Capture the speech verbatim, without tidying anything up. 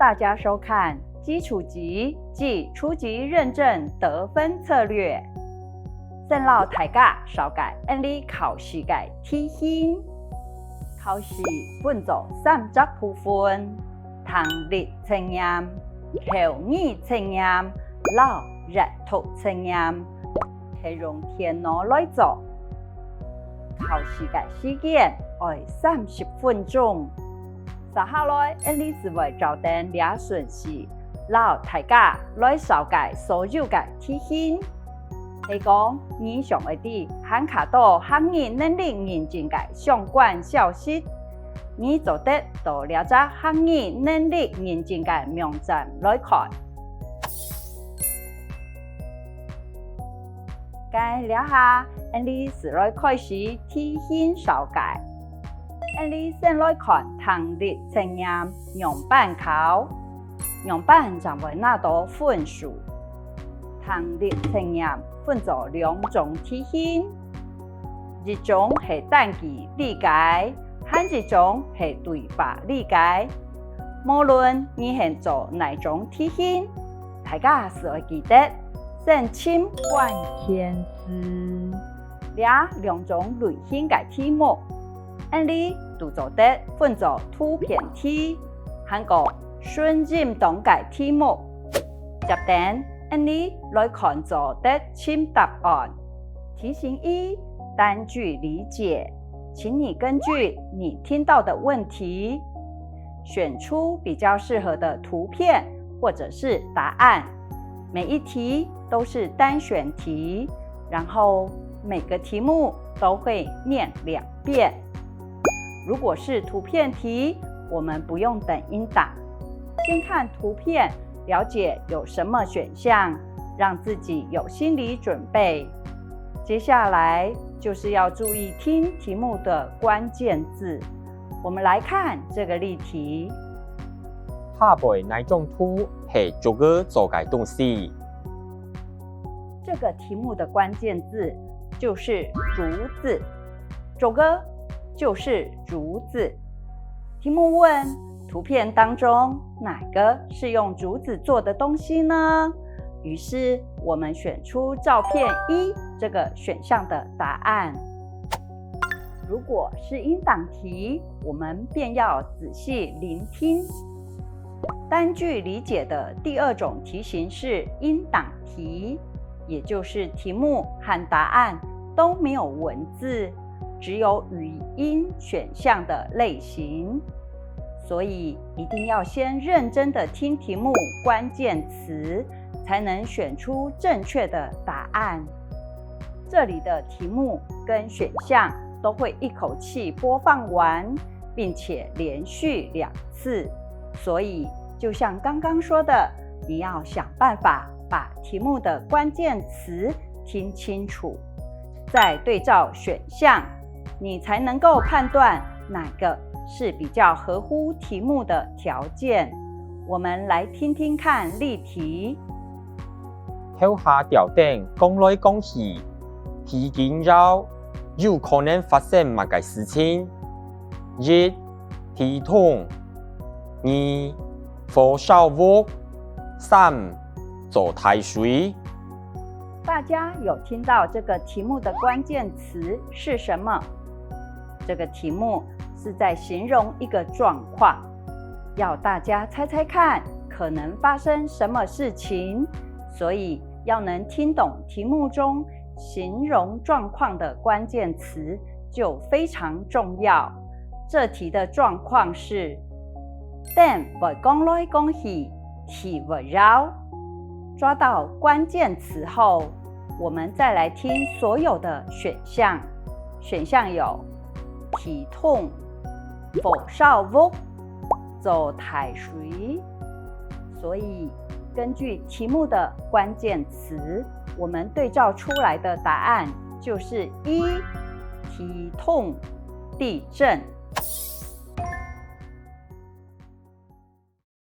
大家收看基礎級暨初級認證得分策略。先摎大家紹介𫣆俚考試个題型。考試分做三隻部分：聽力測驗、口語測驗摎閱讀測驗，係用電腦來做。考試个時間愛三十分鐘。 接下來，𫣆俚就會照等這順序，摎大家來紹介所有个題型。係講，你想愛知還較多客語能力認證个相關消息，你做得到這隻客語能力認證个網站來看。該這下，𫣆俚就來開始題型紹介。 𫣆俚先來看聽力測驗仰般考，仰般正會拿到分數。聽力測驗分做兩種題型，一種係單句理解，還一種係對話理解。無論你係做哪種題型，大家就愛記得先尋關鍵字。 這兩種類型个題目，𫣆俚都做得分做圖片題，還過順音檔个題目。接等，𫣆俚來看做得尋答案。題型一，單句理解，請你根據你聽到的問題，選出比較適合的圖片或者是答案。每一題都是單選題， 然後每個題目都會念兩遍。如果是圖片題，我們不用等音檔，先看圖片，了解有什麼選項，讓自己有心理準備。接下來就是要注意聽題目的關鍵字。我們來看這個例題。下背哪種圖係竹仔做个東西？ 這個題目的關鍵字就是竹子，竹仔就是竹子。題目問，圖片當中哪個是用竹子做的東西呢？於是我們選出照片一這個選項的答案。如果是音檔題，我們便要仔細聆聽。 單句理解的第二種題型是音檔題，也就是題目和答案都沒有文字，只有語音選項的類型。所以一定要先認真的聽題目關鍵詞，才能選出正確的答案。這裡的題目跟選項都會一口氣播放完，並且連續兩次。所以，就像剛剛說的，你要想辦法把題目的關鍵詞聽清楚，再對照選項，你才能夠判斷哪個是比較合乎題目的條件。我們來聽聽看例題。 頭下吊等講來講去，地緊搖，有可能發生麼个事情？一、地動；二、火燒屋；三、做大水。大家有聽到這個題目的關鍵詞是什麼？這個題目是在形容一個狀況，要大家猜猜看可能發生什麼事情，所以要能聽懂題目中形容狀況的關鍵詞就非常重要。這題的狀況是：等會講來講去，地會搖。抓到關鍵詞後，我們再來聽所有的選項。選項有：地動、火燒屋、做大水。所以，根據題目的關鍵詞，我們對照出來的答案就是一、地動、地震。